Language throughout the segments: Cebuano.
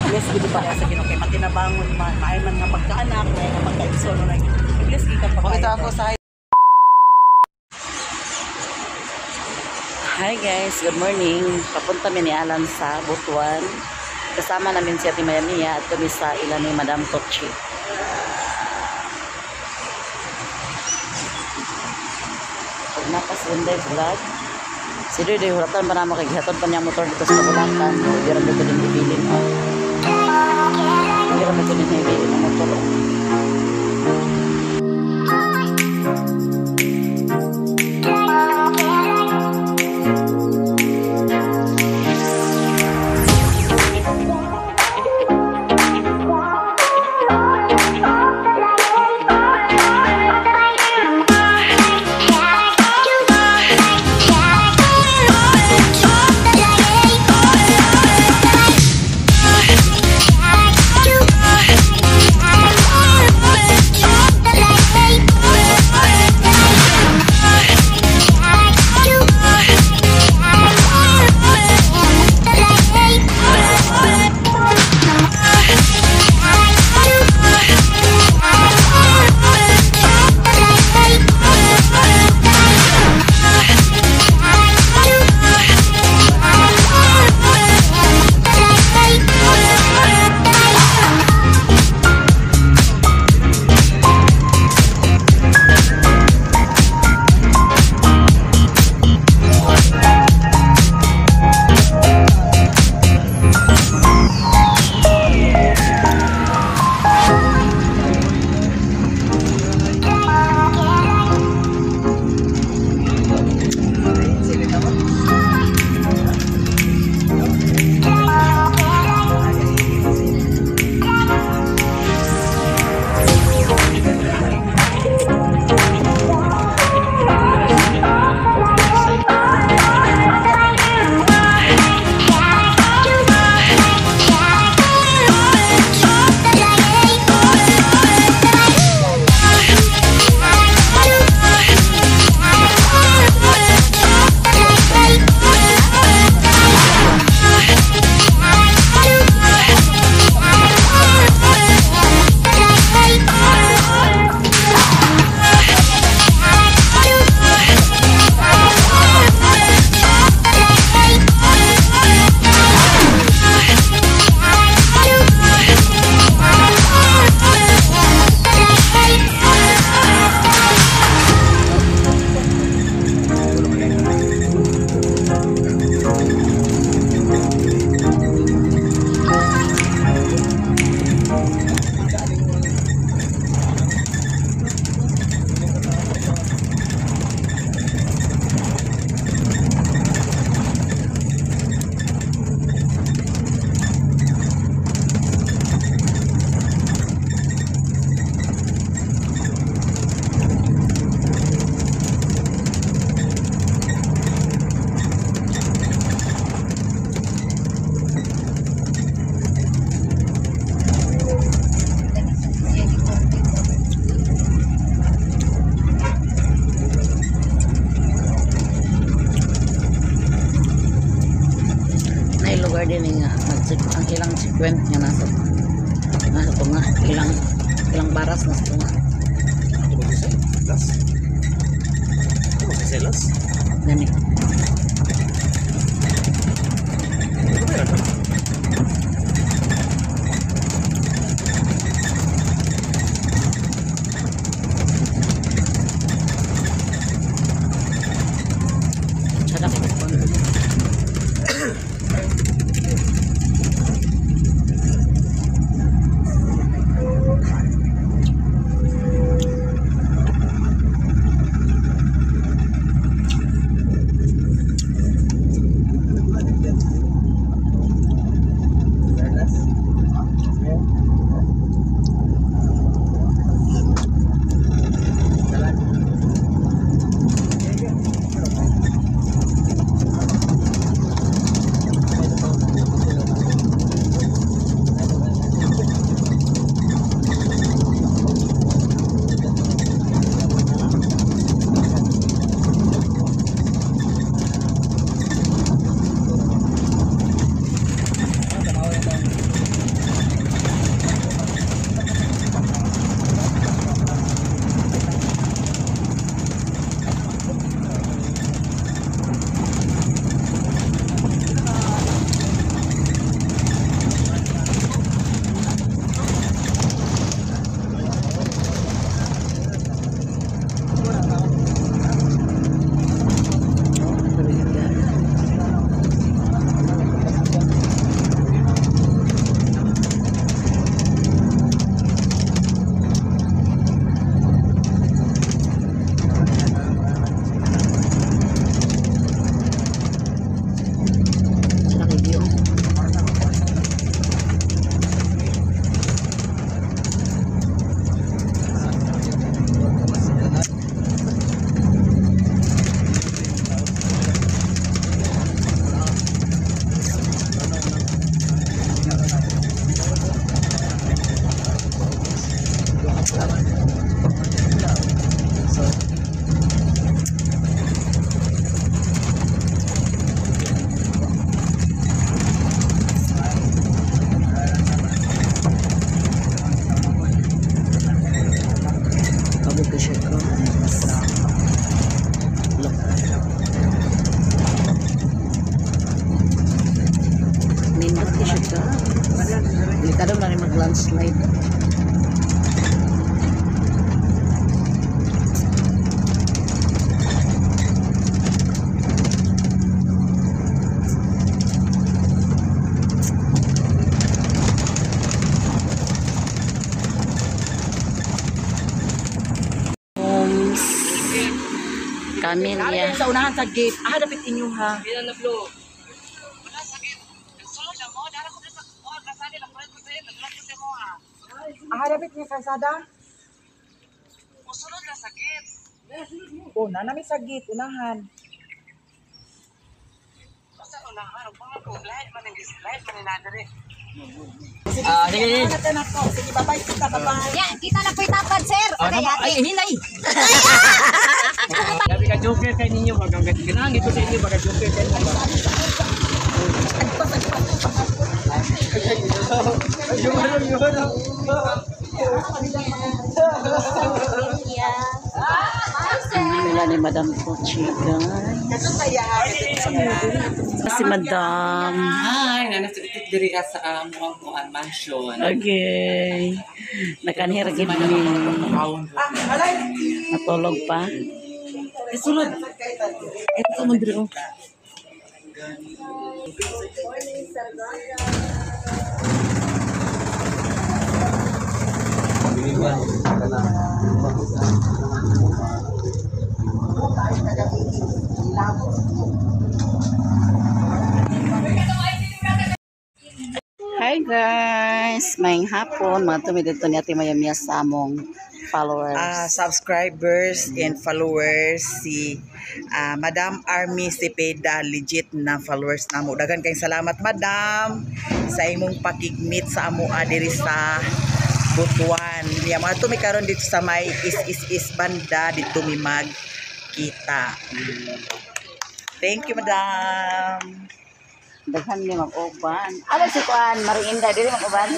Bless gid pa sa Ginoo kay matinabangon man, maay man nga pagkaanak, maay nga pagkaigsoon no, i-bless gid ka pa. Makita ako sa Hi guys, good morning. Papunta mi ni Alan sa Butuan. Kasama namin si Ate Maya Mia at kami sa ilan ni Madam Tochi. Pag napas Winday vlog, si Doy huratan pa na mo kay gihatod pa niya motor dito sa Bulacan. Hindi ra dito din ibilin. Oh. Hindi ra dito din ibilin ang motor. Oh. Lugar din nga ang ilang sequence nga nasa tunga, ilang baras nasa tunga. Ato ba siya? Las? Ato ba siya las? Gani. Ano ba yan? Sada kay kon. Delikado na rin mag-landslide. Homes. Camellia. Sa unahan sa gate. Ah, dapat inyo ha. Ah, dapat niya kalsada? Musulod na sa gate. Oh, na nami sa gate, unahan. Ah, sige, sige. Ano na ko? Sige, bye-bye kita, bye-bye. Ya, kita na po'y tapad, sir. Ah, Aray, tama. Ay, ate. hinay. Sabi ka joker kay ninyo bagang ganahan dito sa inyo baga joker kay ninyo. Nila ni Madam Pochi, guys. Si Madam. Hi, nanasitit diri ka sa among kuan mansion. Okay. Nakanhir gid mi. Natulog pa. Eh, sulod. Ito man diri oh. Hi guys! Maayong hapon. Mga tumi dito ni Ate Mayamya sa among followers. Subscribers and followers si Madam Army Cepeda, legit na followers namo. Daghan kayong salamat, Madam, sa imong pakigmeet sa amoa diri sa Butuan. Ya mga tumi karon dito sa may is is is banda dito mi magkita. Thank you, Madam. Daghan ni mag-uban. Ala si Kuan, Marinda, dili mag-uban.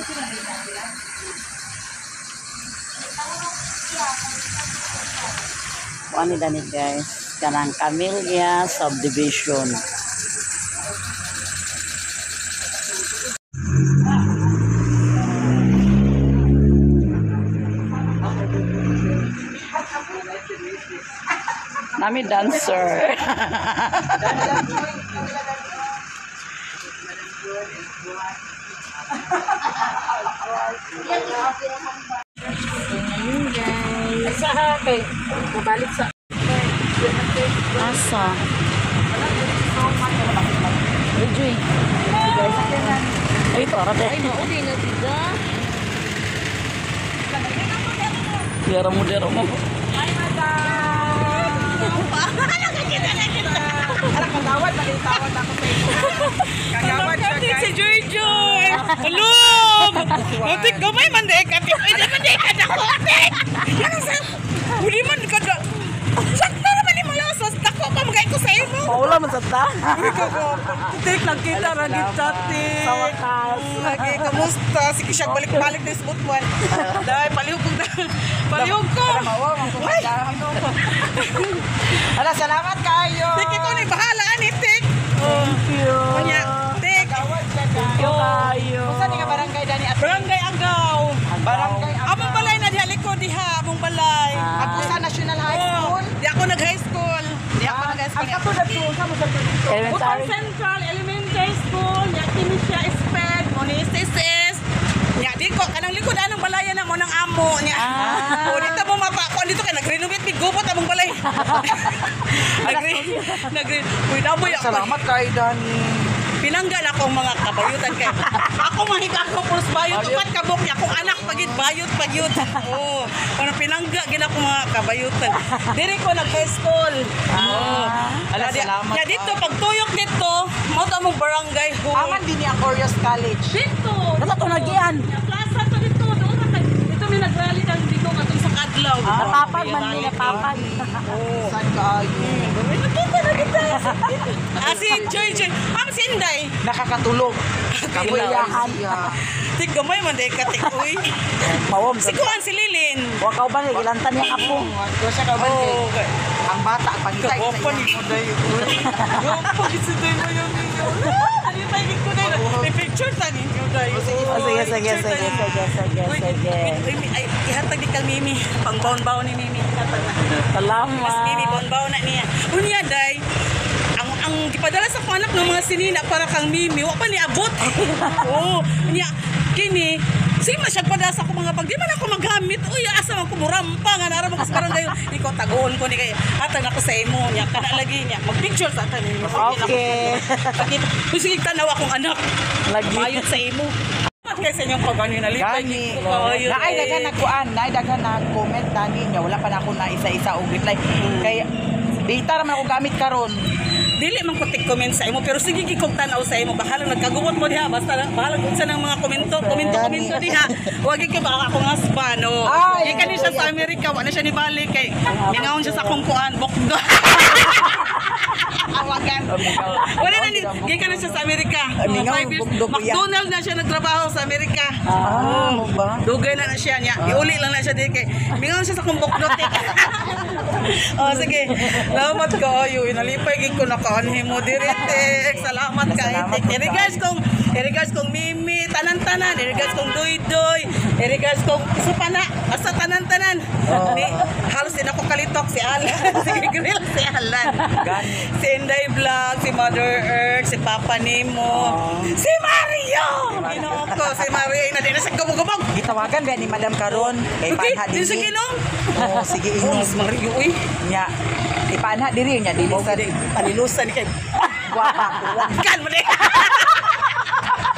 Kuan ni Dani guys, kanang Camellia Subdivision. Nami dancer. Asa? Rejoy. Ay, ito, arate. Ay, mauli na sila. Diyara mo, diyara mo. Kagawad, balitawad ako sa inyo. Kagawad siya, guys. Si Joy Joy. Hello. Ate, gamay man dek ate. Ay, di man dek kada ko ate. Ano sa? Uli man kada. Sakto naman ni mga sos. Dako pa magay ko sa imo. Paula man sa ta. Tik nagkita ra gid ate. Sa wakas. Lagi, kamusta? Sige siya, balik-balik na smooth one. Dahil, palihog ko. Palihog ko. Ay! Ala, salamat kayo. Tik, ikaw na bahala, ani, Tik. Thank you. Kanya, Tik. Kagawad siya, guys. Kayo. Unsa ni nga barangay dani at Barangay Agaw. Barangay Agaw. Among balay na diha likod diha, among balay. Agusa National High School. Oh, di ako nag-high school. Di ako nag-high school. Ang katulad ko, sa mo sa dito. Butong Elementary. Central Elementary School, nya kini siya SPED, mo ni SSS. Nya di ko kanang likod anong balayan na mo ng amo nya. Ah. O dito mo mapako dito kay nag-renovate mi gubot among balay. Nagre nagre Uy, daboy ako. Salamat kay Dani. Pinanggal ako ang mga kabayutan kay ako mahika ako pulos bayot upat kabok niya akong anak pagid bayot pagyud. Oo. Ano pinangga gid ako mga kabayutan. Diri ko nag high school. Oo. Ala, salamat. Ya dito pagtuyok dito, mo to among barangay hall. Aman din ni Aquarius College. Dito. Nasa to nagian. Ya, plaza to dito doon na kay dito mi nagrally ng dito atong sa kadlaw. Napapag man ni napapag. Saan kayo? Nakita na kita. Ah, si Joy Joy. Am si Inday. Nakakatulog. Kabuyahan. Tik gamay man day ka tik uy. Mawom. Si kuan si Lilin. Wa ka uban kay gilantan niyang apo. Siya ka ban kay Oh, ang bata pangita Kagopa ni mo day uy. Gopa gid si day mo yun ninyo. Alipay gid ko day. May picture ta ninyo day. Oh, sige, sige, sige, sige, sige, Uy, sige. uy, uy, ay, ihatag di kang Mimi. Pang baon-baon ni Mimi. Ihatag na. Salamat. Mas Mimi, baon-baon na niya. Unya day, ang gipadala sa akong anak ng mga sinina para kang Mimi, wa pa ni abot. Oo, unya kini. Sige man siya padala sa akong mga bag. Di man ako maggamit. Uy, asa man ko murampa nga nara mo ko sa barangay. Ikaw tagoon ko ni kay hatag ako sa imo niya. Kana lagi niya. Mag-picture sa tanin mo. Okay. Pakita. Uy, sige tanaw akong anak. Lagi. Bayot sa imo. Salamat kay sa inyong pag-ano nalipay. Gani. Kayo, Naay eh. daghan na kuan, naay daghan na comment tani niya. Wala pa na ako na isa-isa og reply. Kay data ra man ako gamit karon. Dili man ko comment sa imo pero sige gid kog tan-aw sa imo, bahala nagkagumot mo diha, basta bahala unsa nang mga komento komento komento diha, wag gid kay baka akong husband no. Ay, Gikan ni siya sa Amerika, wa na siya nibalik kay mingaon siya sa akong kuan bokdo. Awagan. Wala na ni gikan na siya sa Amerika. Ay, Mga mingaw, 5 years. bukdo ko yan. McDonald na siya nagtrabaho sa Amerika. Ah, mo ba? Dugay na na siya niya. Iuli lang na siya dili kay mingaon siya sa akong bokdo. Oh, sige. Salamat kaayo. Inalipay gid ko nakaanhi mo diri tek. Salamat kay Salamat tek. po I-regards kong Mimi, tanan-tanan. I-regards kong Doy-Doy. I-regards kong isa pa na. Basta tanan-tanan. Ni, halos din ako kalitok si Alan. Si Grill, si Alan. Gani. Si Inday Vlog, si Mother Earth, si Papa Nemo, si Mario! Ginoo ko, si Mario. Ina, di na siya gumugumog. Gitawagan ba ni Madam karon kay Okay, panha di diri. siya ginom. Oo, sige Oh, inom. Miss Mario, uy. Nya. Ipanha diri nya dili sa Panilusan ni kay gwapa. Kan mo di.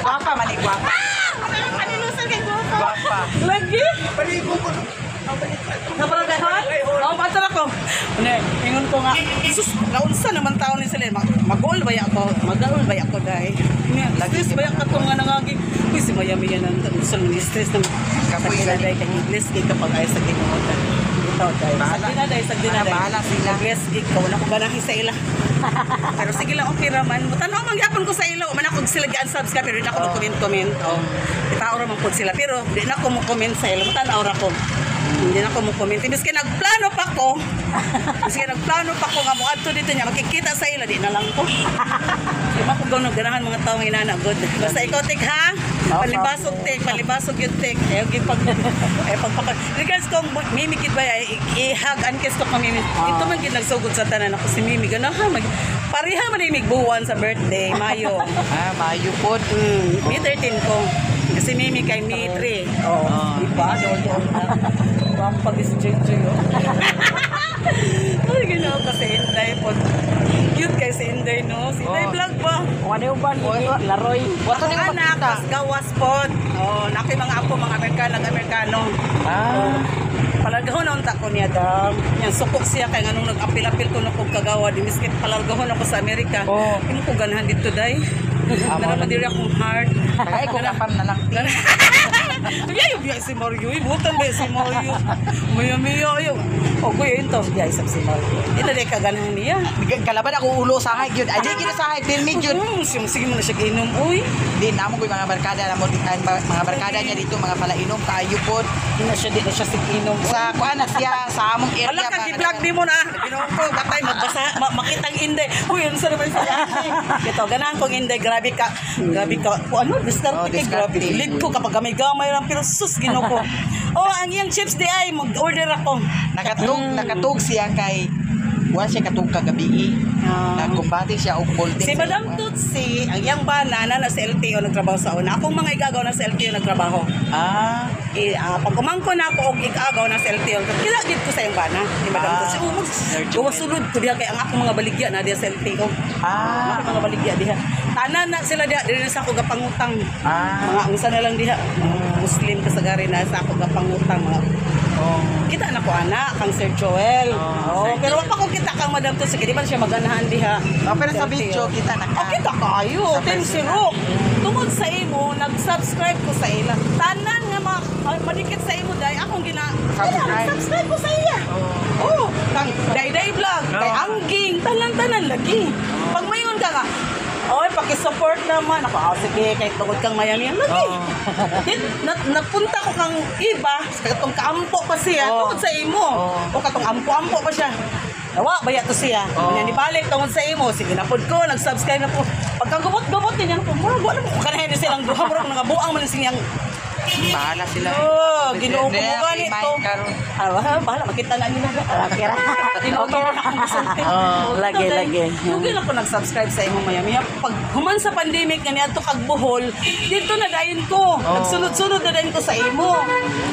Gwapa man ni gwapa. Panilusan kay Gwapa. Gwapa. Lagi. Nabarangayhan? Oo, pantar ako. Ne, ingon ko nga, sus, naunsa naman taon ni sila. Mag-goal ba ako? Mag-goal ba ako, day? Lagi stress ba ka nga nangagi? Uy, si Miami yan ang unsa man stress naman. Kapoy Sa gani. day, kay bless kay kapag ay sa Ginoo day. Itaw day. Sa Bahala. dinaday, sa dinaday. Bahala sila. Bless gig ka, wala ko ganahin sa ila. Pero sige lang, okay raman. Tanaw man gyapon ko sa ila. Man ako sila gi-unsubscribe pero di na ako mag-comment-comment. Oh. Itao ra man pud sila pero di na ako mo-comment sa ila. Tanaw ra ko. Hindi na ako mo-comment. Miski nagplano pa ko. Miski nagplano pa ko nga moadto dito niya makikita sa ila di na lang ko. Di ba ko gano'n ganahan mga tao nga inana good. Basta ikaw tik ha. Palibasog tik, palibasog yun tik. Ayaw gid pag ay pagpaka. Regards kong Mimi kid ba ay i-hug and kiss ko kang Mimi. Ito man gid nagsugod sa tanan ako si Mimi ganahan mag pareha man ay migbuwan sa birthday Mayo. Ah, mayo pod. May 13 ko. Kasi Mimi kay May 3. Oh, di ba? Doon na. Pampag is JJ oh. Ay, gano'n ka si Inday po. Cute kay si Inday, no? Si Inday Oh. vlog ba? Wa ni uban laroy. Wato ni Ang anak, makita. tas gawas pod. Oh, naki mga apo, mga Amerikano, Amerikano. Ah. Palargahon na unta ko niya dam. Yan suko siya kay nganong nag-apil-apil ko na kog kagawa di miskit palargahon ako sa Amerika. Oh. Imo ko ganahan dito day. Amo Nara diri akong heart. Kay ko kapam na lang. Biyayo biya si Mario, ibutan ba si Mario? Maya maya ayo. O kuya into biya isap si Mario. Ito di ka ganahan niya. Kalaban ako ulo sa hay gyud. Ajay gyud sa hay pirmi gyud. Sige, sige mo na siya ginom uy. Di namo ko yung mga barkada namo di ay, mga barkada niya dito mga palainom kaayo pod. Di na siya sig inom. Sa kuan na siya sa among area. Ala ka gi-vlog di mo na. Ginoo ko batay magbasa makitang inday. Uy, unsa naman sa Ito ganahan kong inday, grabe ka. Grabe ka. Kung ano, diskarte Oh, kay diskarte. grabe. Lid ko kapag gamay-gamay lang pero sus Ginoo ko. Oh, ang iyang chips di ay mag-order ako. Nakatug nakatug siya kay wala siya katug kagabi. Ah. Nagkumbate siya og bolting. Si Madam Tutsi, ang iyang bana na nasa LTO nagtrabaho sa una. Akong mga igagaw na sa LTO nagtrabaho. Ah, Pag umangko na ako og igagaw na sa LTO, kila gid ko sa iyang bana ni Madam Ah. Tutsi. Oh, mag gawa sulod ko diha kay ang akong mga baligya na diha sa LTO. Ah. Mga mga baligya diha. Tanan na sila diha diri na sa ako gapangutang. Ah. Mga unsa na lang diha, mga Muslim kasagari na sa ako gapangutang mga. Oh. Kita na ko ana kang Sir Joel. Oh, Oh, Sir pero wa pa ko kita kang Madam Tutsi kay di man siya maganahan diha. Oh, pero sa LTO. video kita na ka. Oh, kita kayo. Sa Team si personal. Rook. Tungod sa imo, nag-subscribe ko sa ila. Tanan nga madikit sa imo dai akong gina Subscribe. Subscribe ko sa iya. Oh, kang Dayday Vlog, kay Angging, tanan-tanan lagi. Pag mayon ka nga, oy, pakisupport paki-support naman. Ako, ah, sige, kay tungod kang Miami. Lagi. Napunta ko kang iba, sa katong kaampo pa siya, tungod sa imo. O katong ampo-ampo pa siya. Nawa, baya to siya. Oh. Nibalik tungod sa imo. Sige na pod ko, nag-subscribe na po. Pagkagubot-gubot niya po, murag wala mo kanahin ni silang duha, murag nangabuang man siyang. Bahala sila. Oh, Ginoo ko mo gani to. Karon. Ah, bahala makita na nila. Okay ra. Ginoo ko na akong gisulti. Oh, lagi, lagi. Dugay lang ko nag-subscribe sa imong Miami. Pag human sa pandemic nga niadto kag Bohol, dito na dayon ko. Nagsunod-sunod na dayon ko sa imo.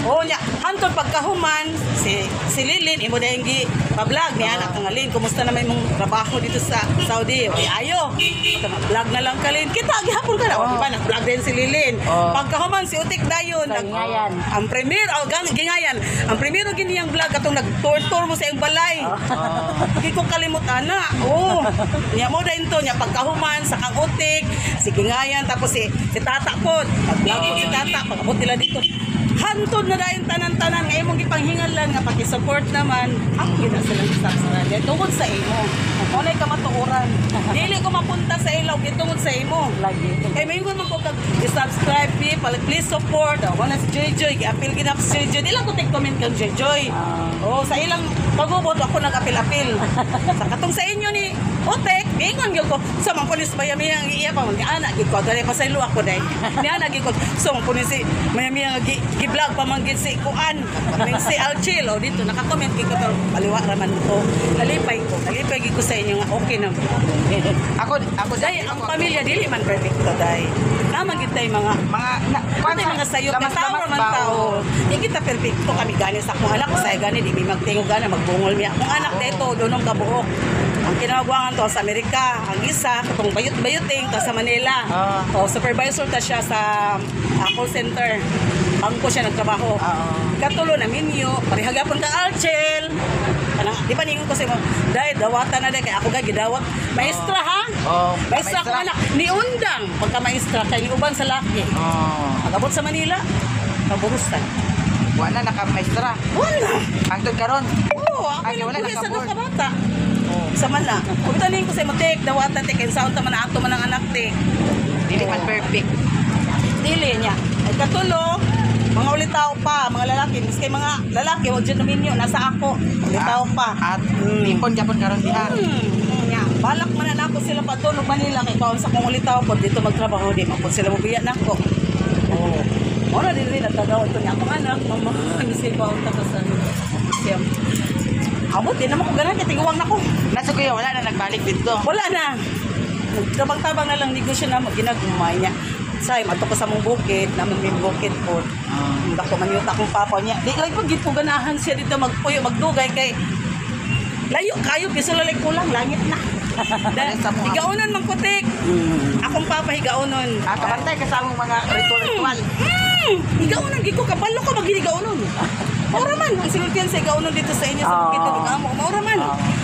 Oh, nya hantod pagkahuman si si Lilin imo dayon gi pa-vlog ni anak nga Lin, kumusta naman imong trabaho dito sa Saudi? Oy, ayo. Vlog na lang ka, Lin. Kita gihapon ka na. Oh. Di ba nag-vlog din si Lilin. Pagkahuman si Utik dayon Sa Gingayan. Ang premier oh, gang gingayan. Ang primero giniyang vlog atong nag-tour-tour mo sa iyong balay. Di ko kalimot ana. Oh. Nya mo dayon to nya pagkahuman sa kang utik, si gingayan tapos si si Tata pod. Pag-vlog pod si Tata pag-abot nila dito. Hantod na dayon tanan-tanan nga imong gipanghingalan nga paki-support naman. Ako gid na silang subscribe. Tungod sa imo. Mo na kamatuoran. Dili ko mapunta sa ilaw tungod sa imo. Lagi. Kay may man ko kag i-subscribe people, please support. Oh, wala si Joy Joy, gi-appeal gid ako si Joy Joy. Di lang ko take comment kang Joy Joy. Oh, sa ilang pagubot ako nag-apil-apil. Sa katong sa inyo ni Otek, ingon gyud ko. Sa man pulis Miami ang iya pa man ana gid ko dali pasaylo ako dai. Ni ana gid ko. So man pulis si Miami ang gi-vlog pa man gid si kuan. Ning si Alchil oh dito naka-comment gid ko pero baliwa ra man ko. Nalipay ko. Nalipay gid ko sa inyo nga okay na. Ako ako Day, ang pamilya dili man perfecto day. Naman gid tay mga mga na, Kuan mga sayop lamas- na tao lamas man ba, tao. oo. Di kita perfecto kami gani sa akong anak sa gani di mi magtingog gani magbungol mi akong anak dito dunong kabuok. Ang kinagwangan to sa Amerika, ang isa katong bayot-bayuting to sa Manila. O supervisor ta siya sa call center. Bangko siya nagtrabaho. Katulo na minyo, parehagapon ka Alchel. Kanang di pa ningon ko sa imo, dai dawatan na dai kay ako ga gidawat. Maestra ha? Oh, Maestra ko maestra. anak ni undang pagka maestra kay ni uban sa laki. Oh. Pag-abot sa Manila, kaburusan. Wala na ka maestra. Wala. Hangtod karon. Oo, ako Ay, yung wala, buhi sa nakabor. duha ka bata. Sa man na. Kumitanin ko sa imo, tek, dawatan, tek, sound ta man na ato man ang anak, tek. Dili man perfect. Dili niya. Ay katulo, mga ulitaw pa, mga lalaki. Miski mga lalaki, wag dyan naminyo, nasa ako. Ulitaw pa. At ipon gyapon karon diha. Nya. Balak man na nako sila pa doon Manila kay kaon sa kong ulitaw po dito magtrabaho di man po sila mobiya nako. Oh. Mora din rin nagtagaw ito niya akong anak, mama, miski kaon ta ka sa siya. Abot di naman ko ganan kay tiguang nako. Nasa kuya wala na nagbalik dito. Wala na. Nagtabang-tabang na lang negosyo na mo ginagmay niya. Say, madto ko sa mong bukid, naman may bukid po. Dako man yun akong papa niya. Di lang pag ko ganahan siya dito magpuyo, magdugay kay layo kayo biso lalay kulang langit na. Sa mo. Higaunon man kutik. Akong papa higaunon. Ah, kabantay ka sa among mga ritual-ritual. Higaunon gid ko kabalo ko maghigaunon. Maura man ang sinultian sa higaunon dito sa inyo sa bukid ng amo. Maura man.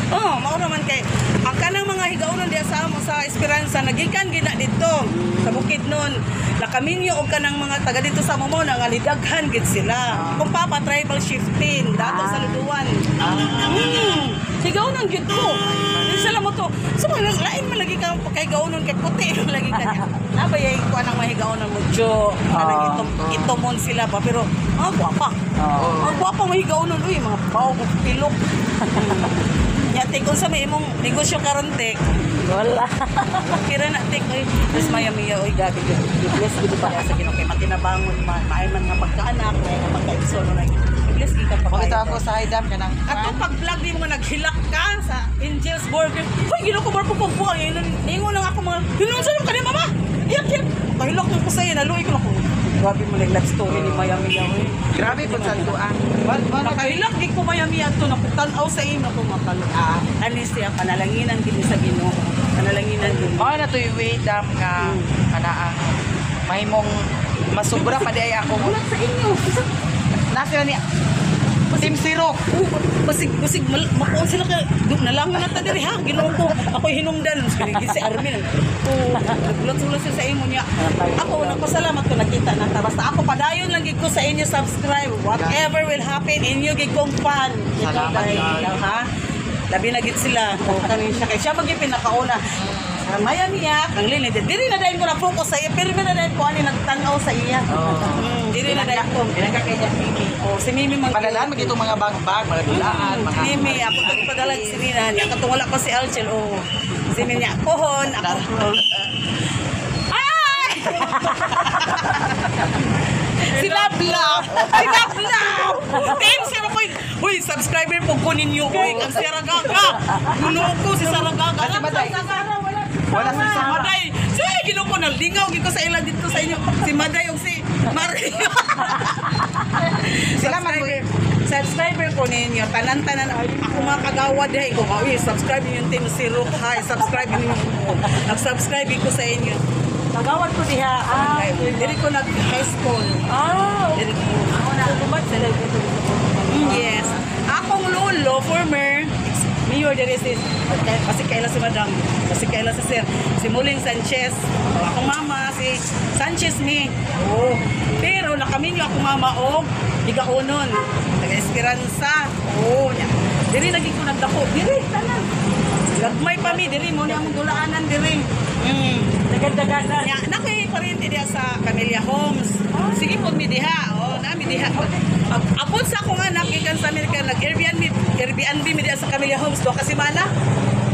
Oh, maura man kay ang kanang mga higaunon diya sa amo sa Esperanza nagikan gina dito sa bukid nun. Nakaminyo og kanang mga taga dito sa amo mo nangalidaghan gid sila. Kung papa tribal shifting dato sa Luduan. Higaunon gid ko. Di sila mo to. So mga lain man lagi ka kay gaunon kay puti lagi ka niya. Nabayay ko anang mahigaunon mo jo. Kanang itom itomon sila ba pero mga gwapa. Mga gwapa mahigaunon uy mga baw pilok. Nya tek unsa may imong negosyo karon tek? Wala. Kira na tek oy. Mas maya miya oy gabi gyud. I-bless gid pa sa Ginoo kay matinabangon man maay man nga pagkaanak, may nga pagkaigsoon na. I-bless gid ka pa. Makita ako sa Haydam kanang Atong pag-vlog di mo nga naghilak ka sa Angel's Burger. Hoy, ginoo ko bar po pagbuang. Ingon lang ako mga, hinun sa kani mama. Iyak iyak. Kahilak ko sa iyo, naluoy ko na ko. Grabe mo lang love story ni Miami yaw. Grabe po sa tuan. Wala Nakahilak di ko Miami ato nakutan-aw sa imo ko makalo. Ah, alis siya kanalanginan gid sa Ginoo. Kanalanginan gid. Mao na to'y way dam nga kana ang mahimong masubra pa di ay ako. Wala sa inyo. Nasa ni Team Sirok. Oh, basig basig makuon sila kay nalangan na ta diri ha Ginoo ko ako'y hinungdan sige si Armin. Oh, nagulot-sulot siya sa imo niya. Ako nagpasalamat ko nakita na ta basta ako padayon lang gid ko sa inyo subscribe whatever will happen inyo gid kong fan. Salamat, Ikaw, God. ha. Labi na gid sila. O kanin siya kay siya maging pinakauna. Kamaya niya, kang Lily, diri na dayon ko na focus sa iya, pero na dayon ko ani nagtan-aw sa iya. Diri na dayon ko. Pinangga kay niya Mimi. Oh, si Mimi man. Padalaan magito mga bag-bag, mga dulaan, mga Mimi, ako to ipadala si Nina niya. Katong wala pa si Alchel, oh. Si Mimi niya, pohon, ako. Ay! Si Lablab! Si Lablab! Team, sino ko? Uy, subscriber po ko ninyo. Uy, ang si Saragaga. Gulo ko si Saragaga. Ah, si Maday. Wala si Si Maday. Sige, ginoo ko nalingaw gid ko sa ila dito sa inyo. Si Maday ug si Mario. Sila man Subscriber ko ninyo, tanan-tanan ako mga kagawa dihay ko, uy, subscribe ninyo yung Team Zero, hi, subscribe ninyo. Nag-subscribe ko sa inyo. Kagawad ko diha. Ah, Dili ko nag high school. ah. Dili ko. Tumat sila dito. Yes. Akong lolo, former mayor diri si kasi kaila si Madam, kasi kaila si Sir, si Muling Sanchez. O, akong mama si Sanchez ni. Oh. Pero nakaminyo akong mama og Higaonon, taga Esperanza. Oh, nya. Diri lagi ko nagdako. Diri tanan. Gagmay pa mi diri mo ni among dulaanan diri. Dagan-dagan na. Nya, nakoy paryente diha sa Camellia Homes. Sige po mi diha. Oh, na mi diha. Pag apod sa akong anak gikan sa Amerika nag Airbnb Airbnb mi diha sa Camellia Homes do kasi mana.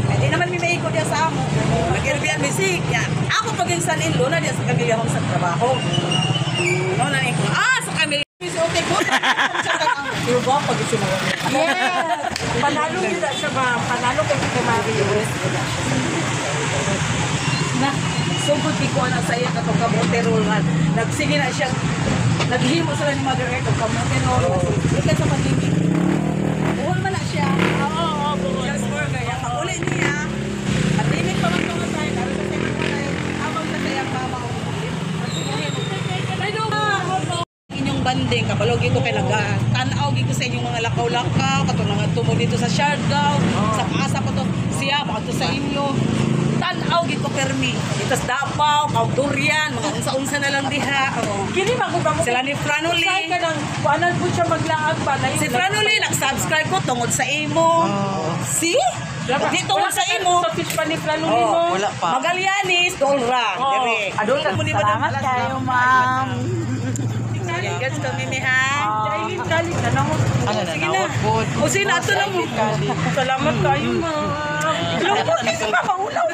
Hindi naman mi maiko diha sa amo. Nag Airbnb si nya. Ako pag yung son in law na diha sa Camellia Homes sa trabaho. No na ni ko. Ah, sa Camellia Homes okay ko. Pero ba pag isimulan. Yes. Panalo yun na siya, ma'am. Panalo kay Tito Mario. Na sugod di ko na sa iya katong kamote roll nga nagsige na siya naghimo sila ni Mother Earth og kamote roll gikan sa pandemic buhol man na siya. Oo, oo, buhol. Just burger ya pag uli niya pandemic pa man tungod tayo karon sa same tayo amang sa iyang mama og inyong banding kabalo gyud ko kay naga tan-aw gyud ko sa inyong mga lakaw-lakaw katong mga tumo dito sa Siargao sa kaasa ko to siya to sa inyo tan-aw gyud ko permi dito sa Davao kaw durian mga unsa-unsa na lang diha. Oo. Kini ba kung Sila ni Franoli. Saan ka nang, kuanan po siya maglaag ba? Na Si Franoli nag-subscribe ko tungod sa imo. See? Di tungod sa imo. Sa fish pa ni Franoli mo. Wala pa. Magallanes, Dolra. Oh. Dire. Adol Mo ni Madam. Salamat kayo, ma'am. Gets kami ni ha. Jailin, galing na nahod. Ano na Sige na. Good. O sige na, ato na mo. Salamat kayo, ma'am. Lungkot kasi pa maulaw.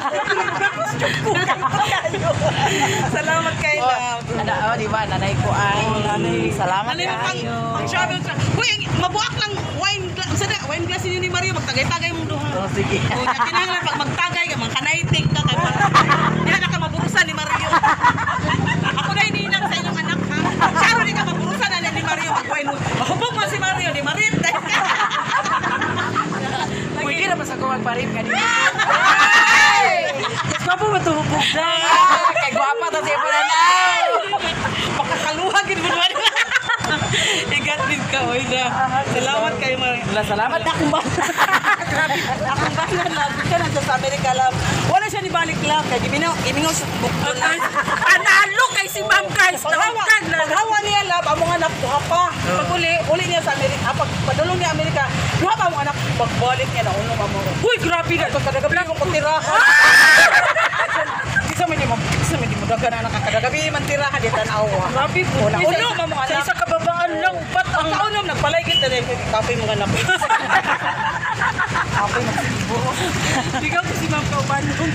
Salamat kayo. Love. Ana, oh, di ba? Nanay ko ay. Salamat Ano yung pang, kayo. pang travel tra. Uy, ang, mabuak lang wine glass. Sa wine glass ninyo ni Mario, magtagay-tagay mong duha. Oh, sige. O, nya kinahanglan pag magtagay ka, mangkanaitik ka kay para. Diha na ka maburusan ni Mario. Ako na ininang sa inyong anak ha. Saro di ka maburusan na ni Mario mag wine. Mahubog man si Mario ni Mario. Pwede naman sa ko magparip kanina. Mas pa matuhubog na. Ah, kay gwapa ta siya pa nanay. Makakaluha gid mo naman. Igat din ka oy na. Salamat kayo Mario. Wala, salamat. Akong ba? Grabe. Akong bana love. Ka na sa Amerika love. Wala siya ni balik love kay giminaw gimingaw sa bukod. Panalo kay si Ma'am guys. Paghawa, paghawa niya love among anak duha pa. Pag uli, uli niya sa Amerika, pag padulong niya Amerika, duha pa among anak pagbalik niya na unom amo. Uy, grabe na. Ito kadagabi ko tirahan. Isa man mo, isa man mo dagan anak kadagabi man tirahan di tan-awa. Grabe po. Una, unom among Sa anak. isa kababaan lang, upat ang Sa unom nagpalay gid na kape mga anak. Kape magsiguro. Ikaw ko si Ma'am Kaubanon.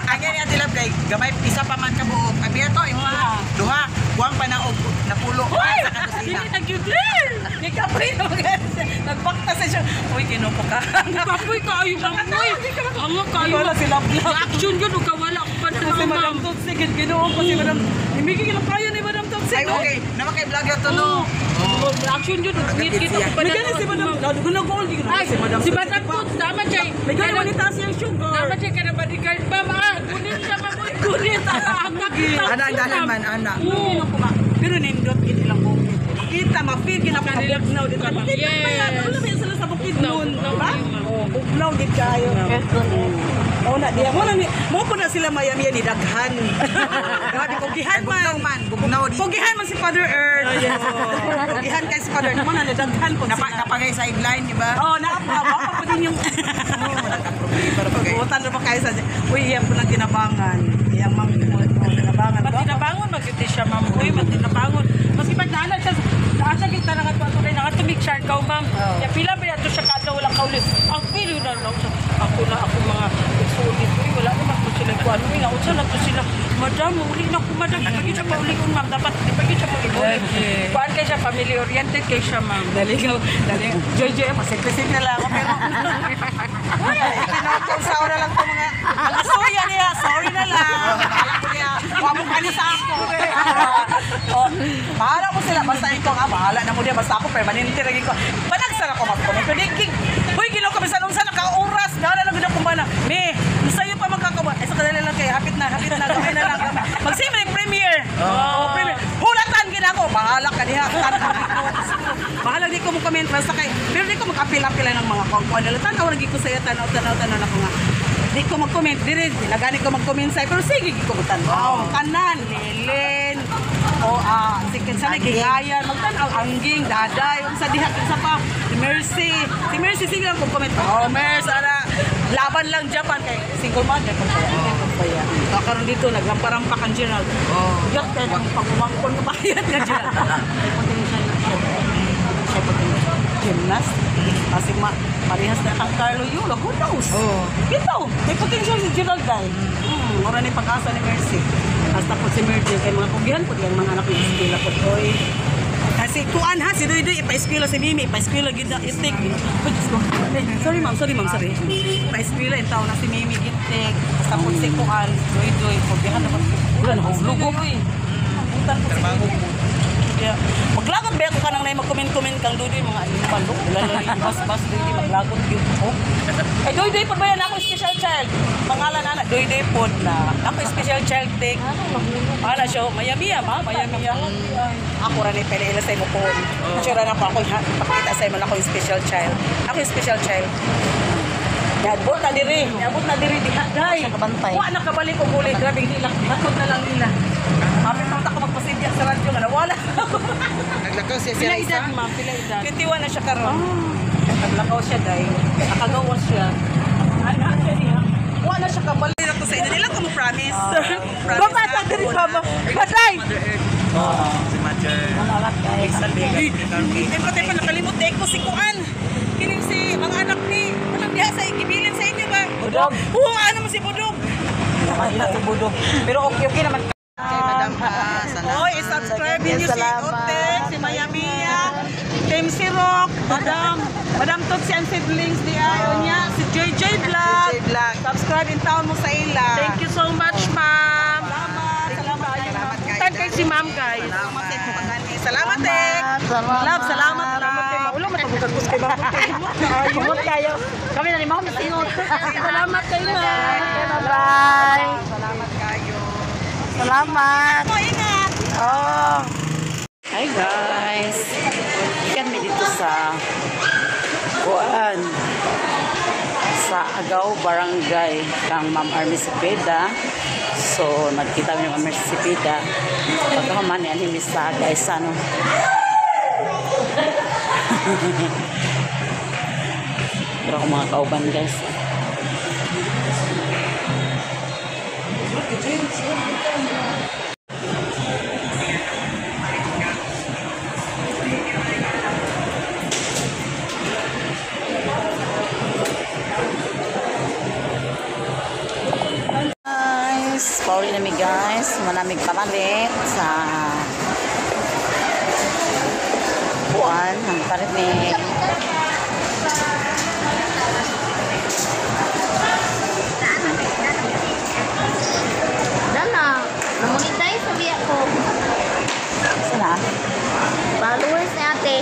Ang yan ati love kay gamay isa pa man ka buok. Abi ato imo ha. Duha, kuwang pa na og napulo sa kadosina. Dili nag-yudler. Ni kape no Nagbakta sa siya. Uy, kinupo ka. Kapoy kaayo ma'am. Uy, ang kaayo. Wala si Love Love. Action yun, ug wala ko pa na Si Madam ma'am. Tutsi, ginoo ko si Madam. Imigig lang kayo ni Madam Tutsi. Ay okay, naman kay vlog to no. Oh, action yun, ug ngit kita ko pa May na gani si Madam. Gunagol, Ay, si Madam. si Madam Toots, tama siya. May gani man itaas yung sugar. Tama siya ka na bodyguard, ma'am. Ah, gunit siya, ma'am. Uy, gunit. Ah, ang nakita. Ana ang dalan man ana. Oo. Pero nindot gid ilang bukid. Kita ma-feel gid ako kabugnaw dito. Yes. Wala ba sila sa bukid? Bukidnon, ba? Oh, bugnaw gid kayo. Oh, na diya mo na ni mo po na sila mayami ni daghan. Grabe kugihan man. Man, bugnaw di. Kugihan man si Father Earth. Kugihan kay si Father Earth mo na ni daghan po Napa, sila. napagay sideline, di ba? Oh, naapa pa pa din yung Pero pagay. Butan na ba kayo sa. Uy, iyan po ng tinabangan. Iyang mang tinabangan. Matinabangon magyud siya, ma'am. Uy, matinabangon. Maski pag naanan siya, naan siya kita nga ato na nga tumig kaw, ma'am. Ya pila ba ato siya kadlaw wala kauli. Ang pilo na lang siya. Ako na ako mga sulit. Uy, wala naman po sila kuan. Uy, nga unsa na to sila. Madam, uli na ko, madam. Di pa gyud siya paulion, ma'am. Dapat di pa gyud siya paulion. Kuan kay siya family oriented kay siya, ma'am. Daligaw, daligaw. Joy, Joy, pasimple-simple lang ako pero. Uy, kinakaw sa na lang to mga. Sorry niya, sorry na lang. Akala ko niya, wa mo kani sa ako. Oh, bahala mo sila basta ikaw nga bahala na mo diya basta ako permanente ra gyud ko. Panagsa na ko mag-comment. Pero di king, huy ginoo kami sa unsa na ka oras, dala lang gud ako mana. Me, sayo pa magkakawa. Ay sa kadali lang kay hapit na, gamay na lang. Gamay. Magsimula yung premiere. Oh, premiere. Hulatan gid ako. Bahala ka diha. Tan-aw ko. Bahala di ko mo comment basta kay pero di ko mag-apil-apil ng mga kongkuan nila. Tanaw lagi ko sa'yo, tanaw, tanaw, tanaw na ko nga. Di ko mag-comment, di rin, nagani ko mag-comment sa'yo, pero sige, di ko tanaw. Tanan, Lelen, o ah, sige, sana gigayan, magtanaw, angging, daday, sa diha, sa pa, si Mercy, si Mercy, sige lang kung comment, oh, Mercy, ana, laban lang Japan, kay single mother, kung kaya, kung kaya. Karon dito, nagrampa-rampa kang Gerald. Oh. Yak, kaya nang pagumangkon ka pa yan, Gerald. May potential na siya. Siya potential. Gymnast. Kasi parehas na kang Carlo Yulo. Who knows? Oo. Bitaw, may potential si Gerald dahil. Mura ni pag-asa ni Mercy. Basta po si Mercy, kay mga kugihan po diyang mga anak ng eskwela po. Oy. Kasi kuan ha, si Doy Doy, ipa-eskwela si Mimi, ipa-eskwela gid na itik. Uy, Diyos ko. Eh, sorry ma'am, sorry ma'am, sorry. Ipa-eskwela in taon na si Mimi gitik. Basta po si kuan, Doy Doy, kugihan na po. Wala na hulog. Butan po si Doy. Kaya, maglagot ba ako kanang nay mag-comment-comment kang Doy Doy mga animal. Look, wala na rin bas-bas Doy Doy maglagot yun ko. Ay Doy Doy pod ba yan ako special child? Pangalan ana Doy Doy pod na. Ako special child take. Ana siya, Miami ma, Miami. Ako ra ni pele ila sa imo po. Sure na po ako ha, pakita sa imo na ako yung special child. Ako yung special child. Niabot na diri, niabot na diri diha day. Siya kabantay. Wa na kabalik og uli, grabe hilak. Hakot na lang nila. Happy pa ako magpasidya sa radyo nga nawala. Naglakaw siya Pila edad, ma'am? Pila edad? 21 na siya karon. Naglakaw siya day. Nakagawa siya. Ana siya niya. Wa na siya kabalik ako sa inyo. Dili ko mo promise. Promise. Baba sa diri pa ba? Patay! Si Mother. Ay, patay pa nakalimot eh ko si Kuan. Kining si mga anak ni anong diha sa gibilin sa inyo ba? Budog. Oo, ano mo si Budog? Mahila si Budog. Pero okay, okay naman. Kay Madam ha, salamat. Oy, i-subscribe ninyo si Salamat. Otek, si Mayamia, Team si Rock, Madam, Madam Tutsi and siblings di ay unya, si JJ Vlog. JJ Vlog. Subscribe in town mo sa ila. Thank you so much, ma'am. Salamat, salamat. Salamat kayo. Tan kay si ma'am, guys. Salamat sa imong pag-ani. Salamat, Tek. Salamat. Love, salamat, love. Wala matagugagos kay ma'am. Kumot kayo. Kami na ni Ma'am Singot. Salamat kayo, ma'am. Bye. Salamat kayo. Salamat. Oh, ingat. Oh. Hi guys. Ikan mi dito sa Kuan sa Agaw Barangay kang Ma'am Army Cepeda. So nagkita mi ni Ma'am Army Cepeda. Pagkahuman ni ani mi sa guys ano. Pero ako mga kauban guys. Guys, pauli na mi guys. Manamig pamalit sa buwan. Ang palit ni Dala, namonetize sa biya ko. Sana? Followers ni ate.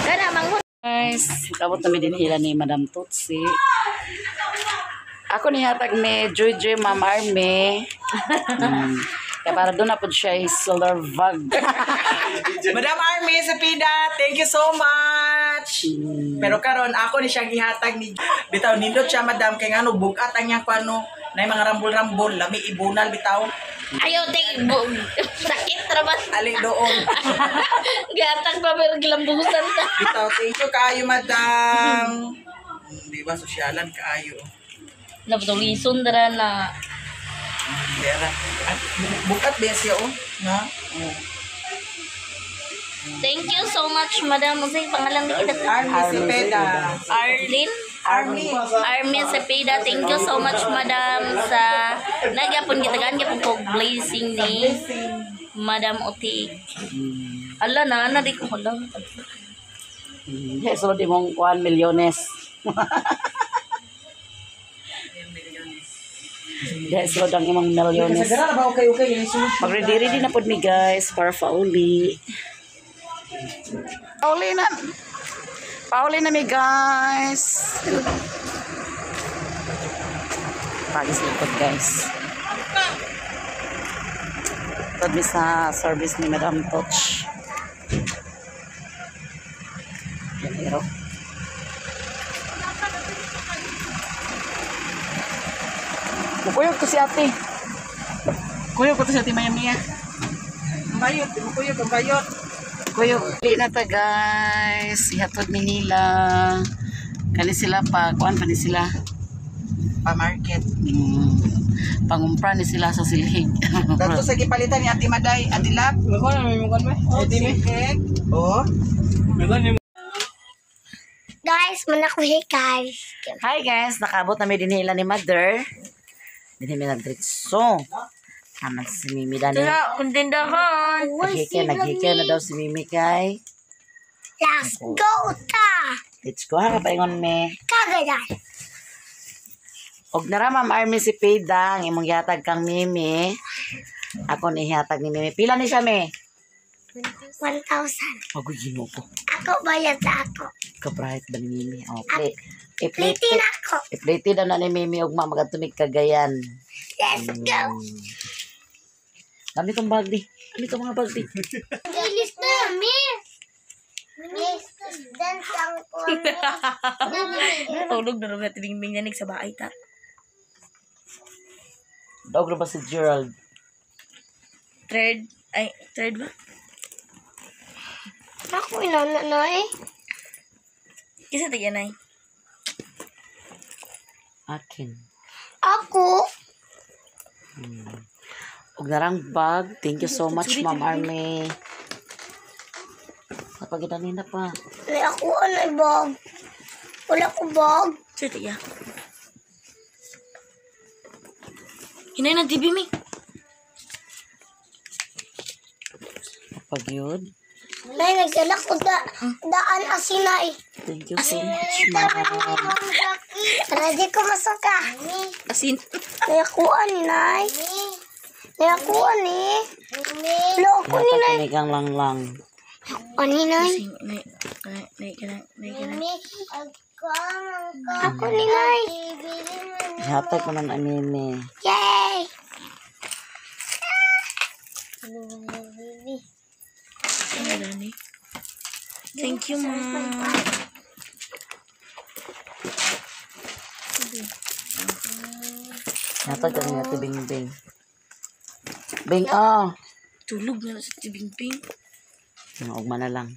Kana manghud Guys, kabot na mi din hila ni Madam Tutsi. Ako nihatag ni Joy Joy Ma'am Army. Kaya para doon na po siya solar vlog. Madam Army Cepeda, thank you so much. much. Pero karon ako ni siyang gihatag ni bitaw nindot siya, madam, kay ngano bugat ang iyang kuano na mga rambol-rambol, lami ibunal bitaw. Ayaw, ting, sakit ra ba? Ali doon. Gatag pa pero gilambusan ta. Bitaw, thank you kaayo, madam. Di ba sosyalan kaayo. Napatulison dara na. Pera. At bukat ba siya oh, na? Oh. Thank you so much, madam. Ano yung pangalan ni Ida? Army Cepeda. Arlene? Army. Army Cepeda, thank you so much, madam, sa nagyapon gitagaan gyapon ko blessing ni Madam Otik. Ala na, ana di ko hala. Yes, so di mong kuan milyones. Yes, so ang imong milyones. Kasagara ba okay okay yung sulod. Magready-ready na pod mi guys para fauli. Pauli na. Pauli na mi guys. Pagis likod guys. Pod mi sa service ni Madam Toch. Yan ero. Mukuyog ko si ate. Kuyo ko to sa Timaya Mia. Bayot, di mo kuyo kang bayot. Kuyo, di na ta guys. Ihatod mi nila. Kani sila pa, kuan pa ni sila. Pa market. Pangumpra ni sila sa silhig. Dato sa gipalitan ni Ate Maday, Ate Lab. Oh, Oh. Guys, manakuhi guys. Hi guys, nakaabot na mi dinhi ila ni Mother. Dinhi mi nagdiretso. Naman si Mimi dani. Kundindahan. Naghike, naghike na daw si Mimi kay. Let's go ta. Let's go ha, kapaingon mi. Kagayan. Og nara Ma'am Army si Peda, ang imong gihatag kang Mimi. Ako ni hihatag ni Mimi. Pila ni siya mi? 1,000. Agoy Ginoo ko. Ako bayad sa ako. Kabright ba ni Mimi? Okay. I-plate Plitin ako. I-plate daw na ni Mimi ug ma magatumig Cagayan. Let's go. Dami tong bag di. Dami tong mga bag di. Bilis na, mi. Miss, dance ang Tulog na rin natin bing nanig sa bahay ta. Dog ba si Gerald? Third, ay, third ba? Ako inana na eh. Kisa tigyan ay. Akin. Ako. Og narang bag. Thank you so much, Ma'am Army. Napagita nila pa. May ako ano bag. Wala ko bag. Sir, tigyan. Hinay na TV mi. Pagyud. Nay, nagdala ko daan asin na eh. Thank you so much, Ma'am. Ready ko masuka. Asin. May ako ani, nay. May ako ani. Lo ako ni Hatag nay. ni kang lang-lang. Ani nay. Nay, nay, nay, nay, nay, nay. Ako ni nay. Hatag ko man ang Mimi. Yay! Thank you, ma'am. Hatag ka ni Ate Bing Bing. Bing, oh. Tulog na sa tibing-bing. Ugma na lang.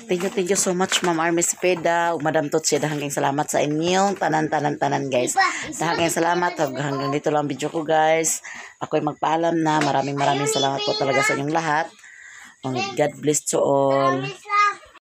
Thank you so much, Ma'am Army Cepeda ug Madam Tutsi. Daghang salamat sa inyong tanan, tanan, tanan, guys. Daghang salamat. Hanggang dito lang ang video ko, guys. Ako'y magpaalam na. Maraming maraming salamat po talaga sa inyong lahat. God bless to all.